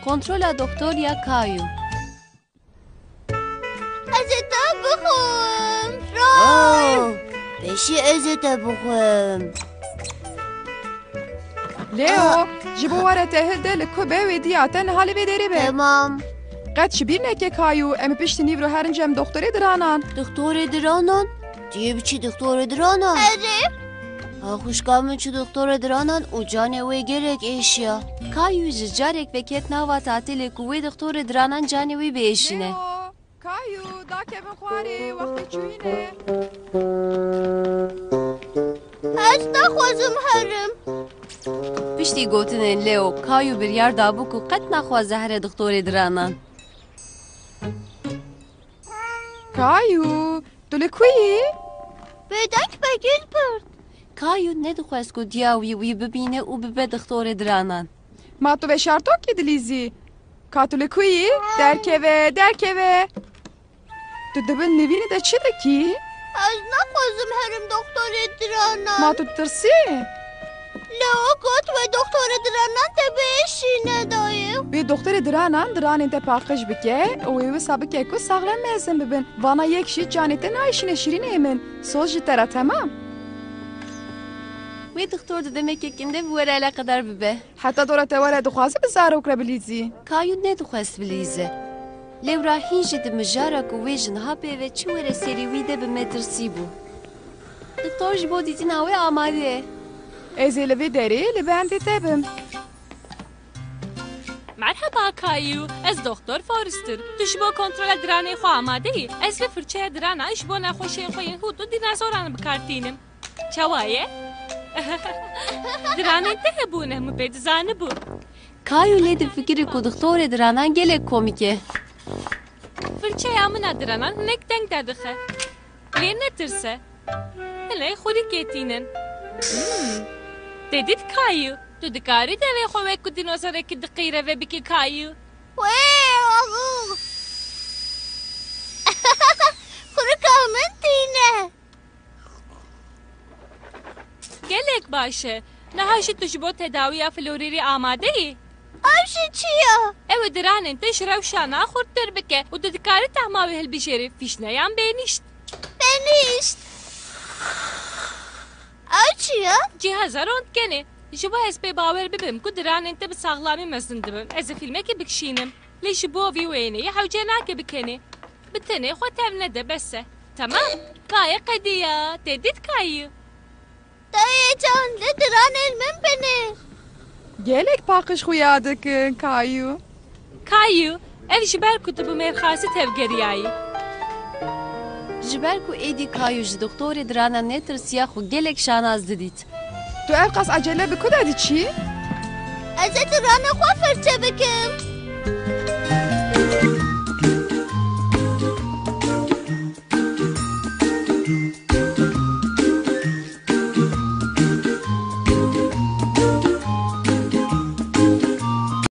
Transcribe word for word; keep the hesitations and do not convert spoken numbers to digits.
Kontrola doktor ya Kayu. Ez ê te bixwim. Aa, pêşî ez ê te bixwim. Leo, ji bo were te hilde li ku be wê diya te niha li vê derê be. Temam. Qet ji bîr neke Kayu, em piştî nîvro herin cem doktorê diranan. Doktorê diranan? Tu yê biçî doktorê diranan? Erê. Ha, xwişka min çû doktorê diranan û canê wê gelek êşiya. Kayu ji carek veket nava tatilê ku wê doktorê diranan canê wî biêşîne. Leo, Kayu, dakevin xwarê, wextê çûyîn e. Ez naxwazim herim. Piştî gotinên Leo, Kayu biryar dabû ku qet naxwaze here doktorê diranan. Kayu, tu li ku yî? Bêdeng be Gilbert. Kayu nedixwest ku diya wî wî bibîne û bibe dixtorê diranan. Ma tu veşartokê dilîzî? Ka tu li ku yî? Derkeve, derkeve. Tu di bin nivînê de çi dikî? Ez naxwazim herim doktorê diranan. Ma tu ditirsî? Leo got wê doktorê diranan te biêşîne dayê. Wê doktorê diranan diranên te paqij bike û wê wisa bike ku saxlem mezin bibin. Vana yek jî canê te nayêşîne şîrînê min. Soz ji te re, temam. Wê doktor di demekê kin de bi we re eleqedar bibe. Heta dora te were dixwaze bi zarok re bilîzî. Kayu nedixwest bilîze. Lewra hîn jî di mijara ku wê ji niha pê ve çi were serî wî de bi metirsî bû. Doktor ji bo dîtina wê amade ye. Ez ê li vê derê li bendê te bim. Merheba Kayu, ez Doktor Forrester. Tu ji bo kontrola diranê xwe amade yî? Ez vê firçeya dirana ji bo nexweşiyên xwe yên hût û dînazoran bi kar tînim. Çawa ye? Diranên te hebûne, min pê dizanibû. Kayu lê difikire ku dixtorê diranan gelek komîk e. Firçeya min a diranan hinek deng derdixe. Lê netirse. Hinê xurîkê tînin. Hmm. Te dît Kayu? Tu dikarî devê xwe wek ku dînozorekî diqîre vê bikî Kayu. Wê, xurika min tîne. Gelek baş e. Niha jî tu ji bo tedawiya florîrî amade yî? Ev jî çi ye? Ew ê diranên te ji rewşa na xurttir bike û tu dikarî tehma wê hilbijêrî, fîşneyan bênîşt. Bênîşt. Ew çi ye? Cîhaza rondgenê. Ji bo ez pê bawer bibim ku diranên te bi saxlamî mezin dibin, ez ê fîlmekê bikişînim. Lê ji bo vî wêneyê hewce nake bikenê. Bi tenê xwe tev nede, bes e. Temam. Kaye qediya. Te dît Kayu? Dayê can, li diranên min binê. Gelek paqij xuya dikin, Kayu. Kayu, ev ji ber ku tu bi mêrxasî tevgeriyayî. Ji ber ku êdî Kayu ji doktorê dirana netirsiya xwe gelek şanaz didît. Tu ev qas ecele bi ku de diçî? Ez ê diranê xwe firçe bikim.